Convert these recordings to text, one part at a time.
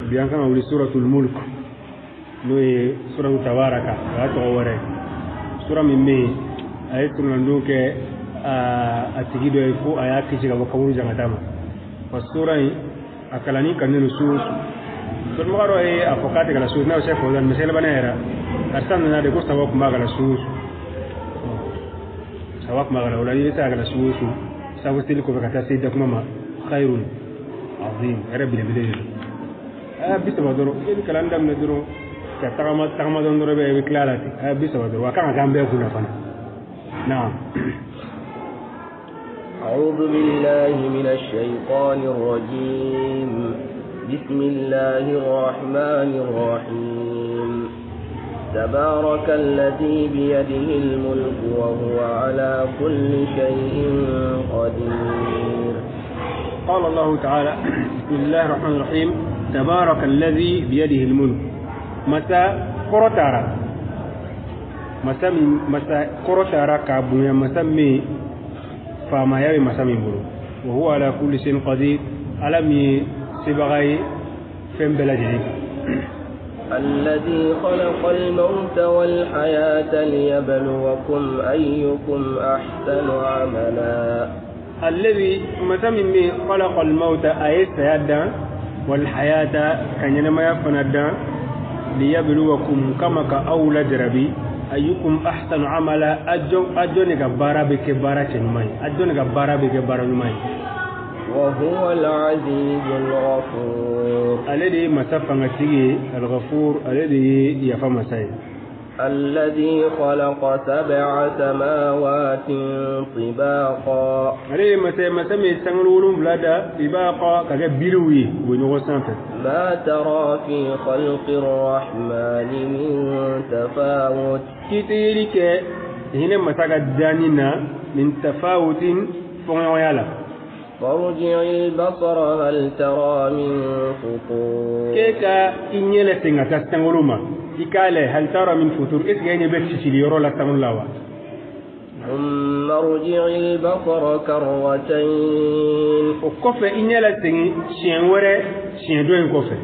Bi an kan ka wuli suratul mulk, n'o ye suratu tabaraka, o y'a tɔgɔ wɛrɛ ye. Sura min bɛ yen, a ye turunandon kɛ a tigi dɔ ye fo a y'a kisi ka bɔ kaburu jangata ma. Wa sura in a kalanni ka don su o su. Dɔnnibaga dɔ ye a fɔ k'a tɛ kalan su, n'a bɛ se fɔ misɛlɛbana yɛrɛ karisa nana de ko saba tun b'a kalan su o su, saba tun b'a kalan. O la i bɛ se ka kalan su o su sabu seli kɔfɛ ka taa se dakuma ma, khayrun azim, hɛrɛ belebele de don. Aya 30 dɔrɔn, i bɛ kalan daminɛ dɔrɔn ka tagama tagama dɔrɔn dɔrɔn i bɛ tila la ten. Aya 30 dɔrɔn, a kan ka k'an bɛɛ kunna fana. Naam. أعوذ بالله من الشيطان الرجيم. بسم الله الرحمن الرحيم. تبارك الذي بيده الملك وهو على كل شيء قدير. قال الله تعالى: بسم الله الرحمن الرحيم، تبارك الذي بيده الملك. Masa kɔrɔtara, masa min masa kɔrɔtara k'a bonya, masa min faamaya bɛ masa min bolo. Wa huwa ala kulli shay'in qadir, ala min ye sebaga ye fɛn bɛɛ lajɛlen kan. الذي خلق الموت والحياة ليبلوكم أيكم أحسن عملا. الذي masa min bɛ خلق الموت, a ye saya dan, والحياة, ka ɲɛnamaya fana dan, ليبلوكم, kama ka aw lajarabi, أيكم أحسن عملا, a jɔn de ka baara bɛ kɛ baara cɛɲuman ye, a jɔn de ka baara bɛ kɛ baara ɲuman ye. وهو العزيز الغفور. Ale de ye masa fangatigi ye, الغفور, ale de ye yafa masa ye. الذي خلق سبع سماوات طباقا. Ale ye masa ye, masa min ye sankolo 7 da, طباقا, ka kɛ biriw ye, u bɛ ɲɔgɔn sanfɛ. ما ترى في خلق الرحمن من تفاوت. K'i tɛ yeli kɛ hinɛ masa ka danni na, من تفاوت, fɔɲɔgɔnya la. فارجع البصر هل ترى من فطور. K'e ka i ɲɛ lase ka taa sankolo ma, i k'a lajɛ, هل ترى من فطور, est ce que e ɲɛ bɛ sisili yɔrɔ la sankolo la wa? ثم ارجع البصر كرتين. O kɔfɛ i ɲɛ lasegin siɲɛ wɛrɛ, siɲɛ dɔ in kɔfɛ.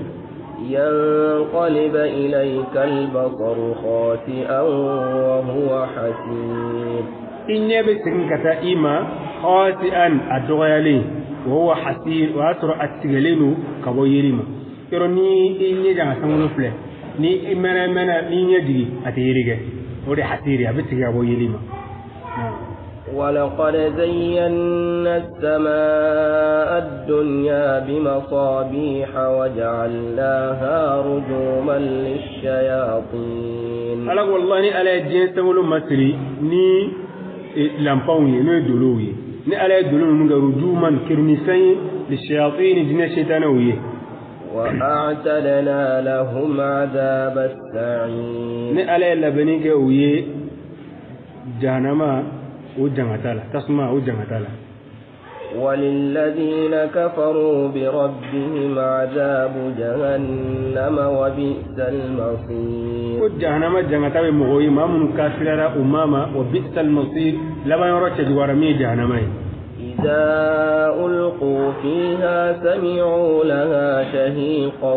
ينقلب إليك البصر خاسئا وهو حسير. I ɲɛ bɛ segin ka taa i ma, خاسئا, a dɔgɔyalen, وهو حسير, o y'a sɔrɔ a tigɛlen don ka bɔ yeli ma. Yɔrɔ ni i ɲɛ jan ka sankolo filɛ, ni i mɛnna mɛnna, n'i ɲɛ jigin, a tɛ yeli kɛ. O de حسير, a bɛ tigɛ ka bɔ yeli ma. ولقد زينا السماء الدنيا بمصابيح وجعلناها رجوما للشياطين. Ala ko wallahi, ni ala ye diɲɛ sankolo masiri ni lanpanw ye, n'o ye dolow ye, ni ala ye dolo ninnu kɛ رجوما, kerunifɛn ye, للشياطين, jinɛ setanɛw ye. وأعتدنا لهم عذاب السعير. Ni ala ye labɛnni kɛ u ye jahanama o jangata la, tasuma o jangata la. وللذين كفروا بربهم عذاب جهنم وبئس المصير. Ko jahanama jangata bɛ mɔgɔw ye, maa minnu kafirara u ma ma, وبئس المصير, laban yɔrɔ cɛjuguyara min ye jahanama ye. إذا ألقوا فيها سمعوا لها شهيقا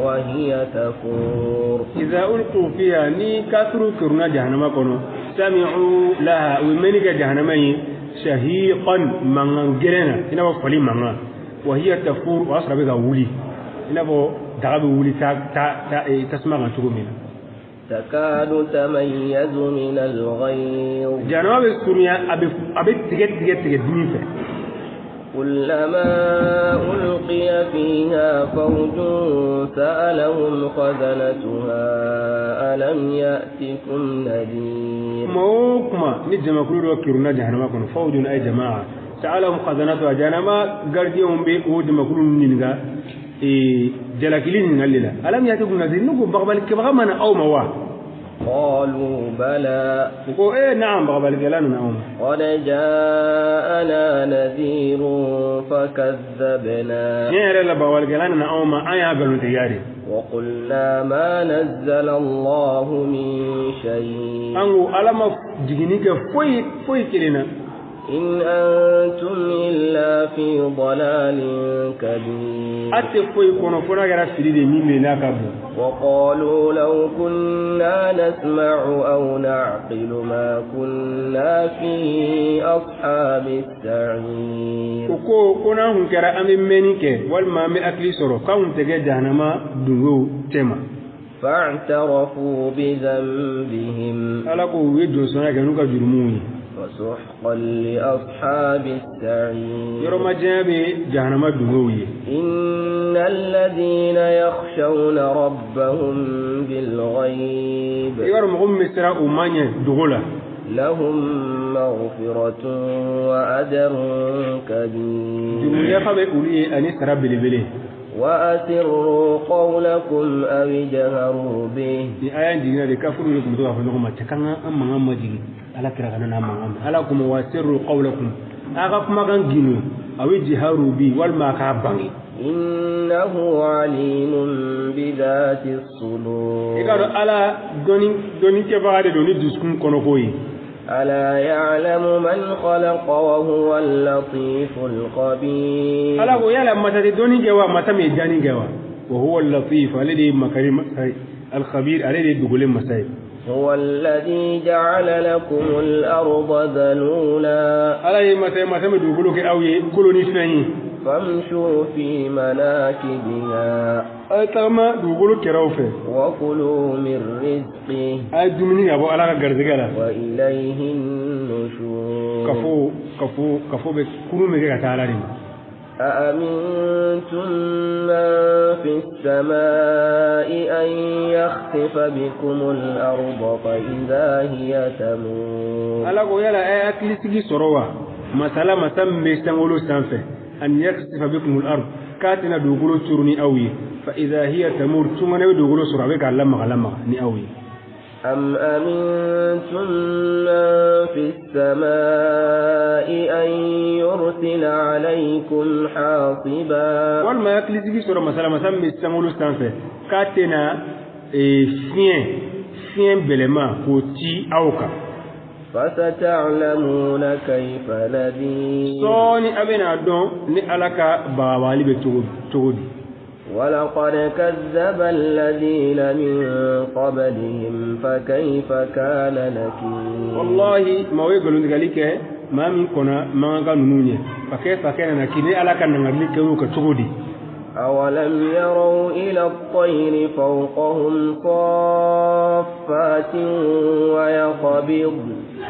وهي تفور. إذا ألقوا فيها, ni kafiru keruna jahanama kɔnɔ, سمعوا لها, u ye mɛnni kɛ jahanama ye, شهيقا, mankan gɛlɛn na, i n'a fɔ fali mankan, وهي تفور, o y'a sɔrɔ a bɛ ka wuli i n'a fɔ daga bɛ wuli ta ta ta tasuma kan cogo min na. تكاد تميز من الغيظ. Jahanama bɛ surunya, a bɛ tigɛ tigɛ tigɛ dimi fɛ. كلما ألقي فيها فوج سألهم خزنتها ألم يأتكم نذير. Kuma o kuma ni jamakulu dɔ keruna jahanama kɔnɔ, فوج أي جماعة, سألهم خزنتها, jahanama gardien bɛ o jamakulu ninnu ɲininka jalakili ɲininkali de la, ألم يأتكم نذير, n'u ko bagabalikɛbaga mana aw ma wa? قالوا بلى. U ko ee naam, bagabalikɛla nana anw ma. قد جاءنا نذير فكذبنا. Tiɲɛ yɛrɛ la, bagabalikɛla nana anw ma, an y'a nkalontigiya de. وقلنا ما نزل الله من شيء. An ko ala ma jiginni kɛ foyi foyi kelen na. إن أنتم إلا في ضلال كبير. وقالوا لو كنا نسمع أو نعقل ما كنا في أصحاب السعير. فاعترفوا بذنبهم فسحقا لأصحاب السعير. إن الذين يخشون ربهم بالغيب لهم مغفرة وأجر كبير. وأسروا قولكم أو اجهروا به. Ala kira kana na mangan ala kuma wasirru qawlakum aga kuma kan ginu awi jiharu bi wal ma ka bangi innahu alimun bi dhati sudur. Ikaro ala doni doni ke baade doni duskun kono koyi. Ala ya'lamu man khalaqa wa huwa al-latiful khabir. Ala ko yala mata de doni ke wa mata me jani ke wa wa huwa al-latif alladhi makarim al-khabir alladhi dugule masai. هو الذي جعل لكم الأرض ذلولا. على ما تم دوغلو كي اوي كولوني فني فامشوا في مناكبها اتما دوغلو كراو في وكلوا من رزقه اي دومني ابو على غرزغلا وإليه النشور. كفو كفو كفو بكونو ميغا تعالى. أأمنتم من في السماء أن يخسف بكم الأرض فإذا هي تمور. ala ko yala ay hakili sigi sɔrɔ wa masala masa min bɛ sankolo sanfɛ an yaksifa bikumul ard k'a tɛna dugukolo turu ni aw ye fa idha hiya tamur tuma ne bɛ dugukolo sɔrɔ a bɛ k'a lamaga lamaga ni aw ye. أم أمنتم من في السماء أن يرسل عليكم حاصبا. walima hakili sigi sɔrɔ masala masa min bɛ sankolo sanfɛ k'a tɛna fiɲɛ bɛlɛma k'o ci aw kan. فستعلمون كيف نذير. sɔɔni a bɛna dɔn ni Ala ka bagabagali bɛ cogo di. ولقد كذب الذين من قبلهم فكيف كان نكير. والله ما هو يقولون ذلك ما من كنا ما كانوا نوني فكيف كان نكير ni Ala ka nangarili kɛ u ka cogo di. أولم يروا إلى الطير فوقهم صافات ويقبض.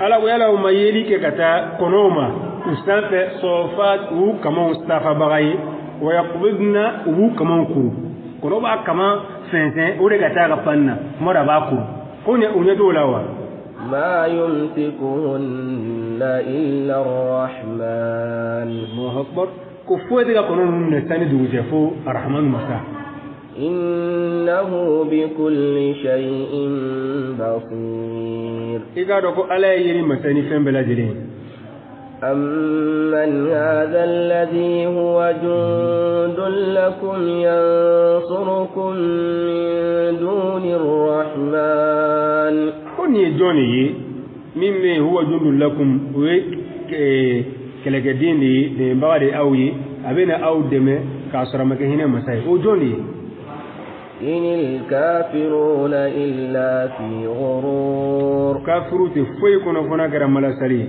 Ala ko yala u ma yeli kɛ ka taa kɔnɔw ma u sanfɛ sɔfat u kamaw safabaga ye wa yaqbidna u b'u kamaw kuru kɔnɔ b'a kama fɛnsɛn o de ka taa ka fan na kuma dɔ a b'a kuru ko ɲɛ u ɲɛ t'o la wa. ما يمسكهن إلا الرحمن. Allahu akbar. Ko foyi tɛ ka kɔnɔ ninnu minɛ sanni dugu cɛ fo Arahmanu masa. إنه بكل شيء بصير. I k'a dɔn ko Ala ye yeli masa ni fɛn bɛɛ lajɛlen ye. أمن هذا الذي هو جند لكم ينصركم من دون الرحمن. Ko nin ye jɔn de ye min bɛ yen huwa jundun lakum o ye kɛlɛkɛden de ye dɛmɛbaga de ye aw ye a bɛ na aw dɛmɛ k'a sɔrɔ a ma kɛ hinɛ masa ye o jɔn de ye. إن الكافرون إلا في غرور. Kafiru tɛ foyi kɔnɔ fo n'a kɛra malasali ye.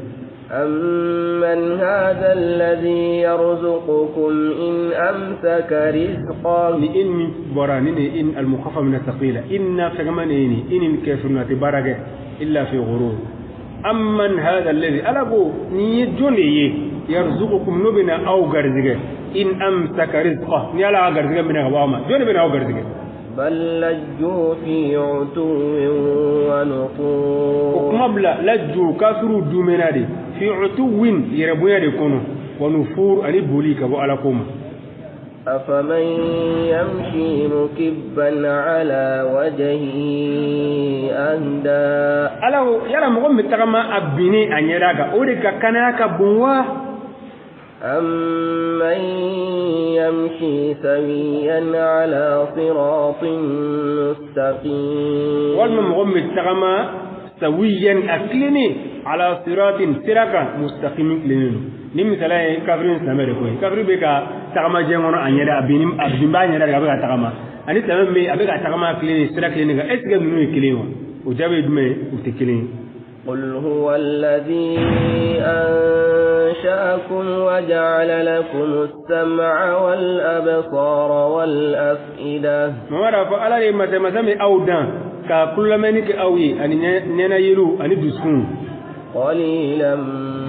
أمن هذا الذي يرزقكم إن أمسك رزقه. Ni in min bɔra ni ne in al-mukhaffafa min ath-thaqila inna fɛgɛman de ye nin in kafiruna tɛ baara kɛ illa fi ghurur. Amman hadha alladhi Ala ko nin ye jɔn de ye yarzuqukum n'o bɛna aw garijɛgɛ in amsaka rizqah ni Ala y'a garijɛgɛ minɛ ka bɔ aw ma jɔn de bɛna aw garijɛgɛ. بل لجوا في عتو ونفور. O kuma bila lajju kafiru dumɛna de fi utuwin yɛrɛbonya de kɔnɔ wa nufur ani boli ka bɔ Ala ko ma. أفمن يمشي مكبا على وجهه أهدى. Ala ko yala mɔgɔ min bɛ tagama a binnen a ɲɛda kan o de ka kanaya ka bon wa. أمن يمشي سويا على صراط مستقيم. Walima mɔgɔ min bɛ tagama sawiyan a tilennen ala siratin sira kan mustaqimin tilennen don. Ni misaliya ye kafiri ni silamɛ de ko ye. Kafiri bɛ ka tagama diɲɛ kɔnɔ a ɲɛda a bin a bin b'a ɲɛda de a bɛ ka tagama, ani silamɛ min bɛ yen a bɛ ka tagama tilennen sira tilennen kan, est ce que ninnu ye kelen ye wa? O jaabi ye jumɛn ye? U tɛ kelen ye. قل هو الذي أنشأكم وجعل لكم السمع والأبصار والأفئدة. Mamadu a fɔ Ala de ye masa masa min aw dan ka kulolamɛnni kɛ aw ye ani ɲɛnayeliw ani dusukun. قليلا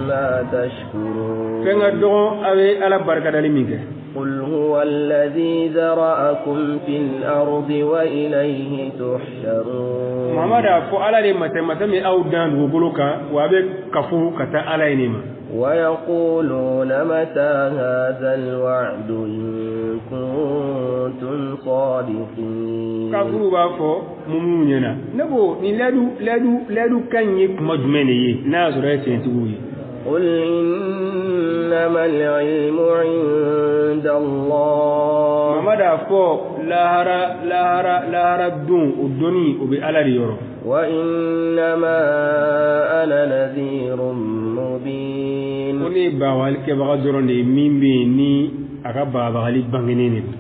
ما تشكرون. Fɛn ka dɔgɔn aw ye Ala barikadali min kɛ. قل هو الذي ذرأكم في الأرض وإليه تحشرون. Mamadu a fɔ Ala de ye masa masa min aw dan dugukolo kan wa a bɛ kafo ka taa Ala ye ne ma. ويقولون متى هذا الوعد إن كنتم صادقين. Kafuru b'a fɔ muminu ɲɛna, ne ko nin layidu kan ye kuma jumɛn de ye n'a y'a sɔrɔ e ye tiɲɛtigiw ye? قل إنما العلم عند الله. Mamadu a fɔ lahara lahara lahara don o dɔnni o bɛ Ala de yɔrɔ. وإنما أنا نذير مبين. Ko ne ye bagabagali kɛbaga dɔrɔn de ye min bɛ yen ni a ka bagabagali bangenen de don.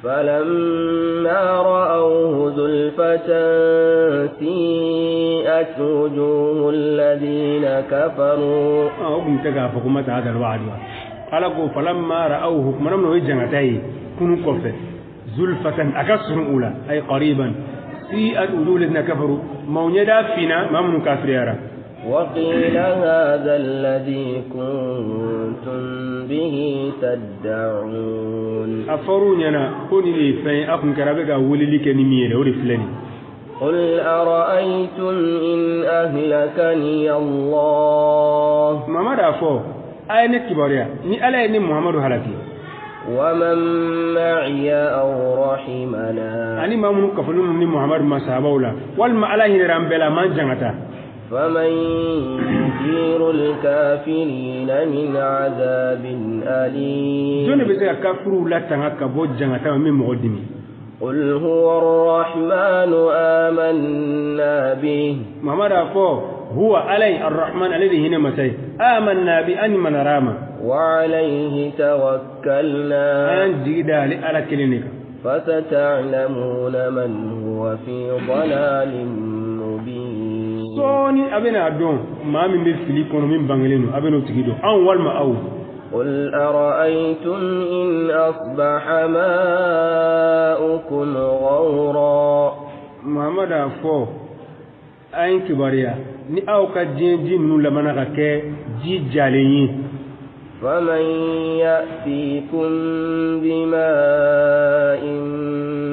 فلما رأوه زلفة سيئت وجوه الذين كفروا. O tun tɛ k'a fɔ ko mata hadal wa'd wa. Ala ko falamma ra'awhu, kuma min o ye jangata ye kunu kɔfɛ, zulfatan a ka surun u la, ay qariban, si'at wujuhu alladhina kafaru, maaw ɲɛda finna maa minnu kafiriyara. وقيل هذا الذي كنتم به تدعون. A fɔr'u ɲɛna ko nin de ye fɛn ye a kun kɛra a bɛ ka weleli kɛ ni min ye dɛ, o de filɛ nin ye. قل أرأيتم إن أهلكني الله. Mamadu a fɔ a ye ne kibaruya ni Ala ye ne Muhamadu halaki. ومن معي أو رحمنا. Ani maa minnu kafolen ni Muhamadu ma sahabaw la, walima Ala hinɛra an bɛɛ la a m'an jangata. فمن يجير الكافرين من عذاب أليم. Jɔn de bɛ se ka kafiruw latanga ka bɔ jangata ma min mɔgɔ dimi? قل هو الرحمن آمنا به. Mamadu a fɔ huwa Ala ye arrahman ale de hinɛ masa ye, amanna bi an manarama. وعليه توكلنا. An y'an jigi da ale Ala kelen de kan. فستعلمون من هو في ضلال مبين. Sɔɔni a bɛna dɔn maa min bɛ fili kɔnɔ min bangelen don, a bɛn'o tigi dɔn, anw walima aw. قل أرأيتم إن أصبح ماؤكم غورا. Muhamadu a fɔ a ye kibaruya ni aw ka diɲɛ ji ninnu labanna ka kɛ ji jalen ye. فمن يأتيكم بماء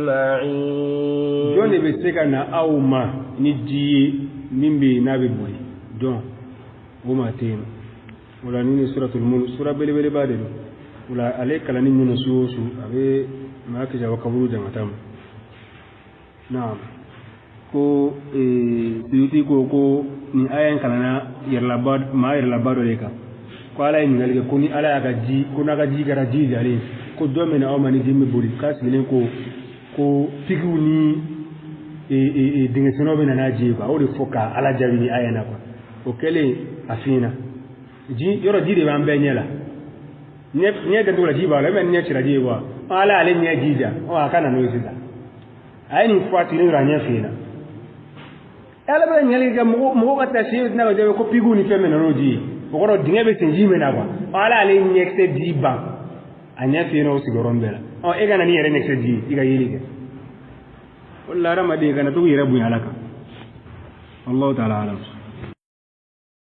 معين. Jɔn de bɛ se ka na aw ma ni ji ye min bɛ yen n'a bɛ boli dɔn o maa tɛ yen. O la ni suratul Mulk sura belebeleba de don. O la ale kalanni ɲɛna su o su a bɛ maa kisi a bɔ kaburu jangata ma. Naam, ko Suyuti ko nin aya in kalanna yɛrɛlaba maa yɛrɛlaba dɔ de kan, ko Ala ye ɲininkali kɛ ko ni Ala y'a ka ji ko n'a ka ji kɛra ji jalen ye, ko dɔ bɛ na aw ma ni ji min bɛ boli, k'a sigilen ko tigiw ni dingɛsennaw bɛ na n'a ji ye quoi. O de fɔ ka Ala jaabi ni aya in na quoi. O kɛlen a fiɲɛna ji yɔrɔ ji de b'an bɛɛ ɲɛ la, ɲɛ dancogo la ji b'a la, e bɛ ɲɛ cira ji ye quoi. Ala y'ale ɲɛ ji ja, ɔ a ka na n'o ye sisan. A ye nin fɔ a sigilen dɔrɔn a ɲɛ fiɲɛna. Ala bɛ ɲininkali kɛ mɔgɔ ka taa se tɛna ka jaabi ko pigiw ni fɛn bɛ na n'o ji ye, o kɔrɔ dingɛ bɛ sen ji min na quoi. Ala y'ale ɲɛkisɛ ji ban, a ɲɛ fiɲɛna o sigiyɔrɔ bɛɛ la. Ɔ e ka na n'i yɛrɛ ɲɛkisɛ ji ye i ka yeli kɛ. O de la hadamaden kana to k'i yɛrɛ bonya Ala kan. Wallahu ta'ala alam.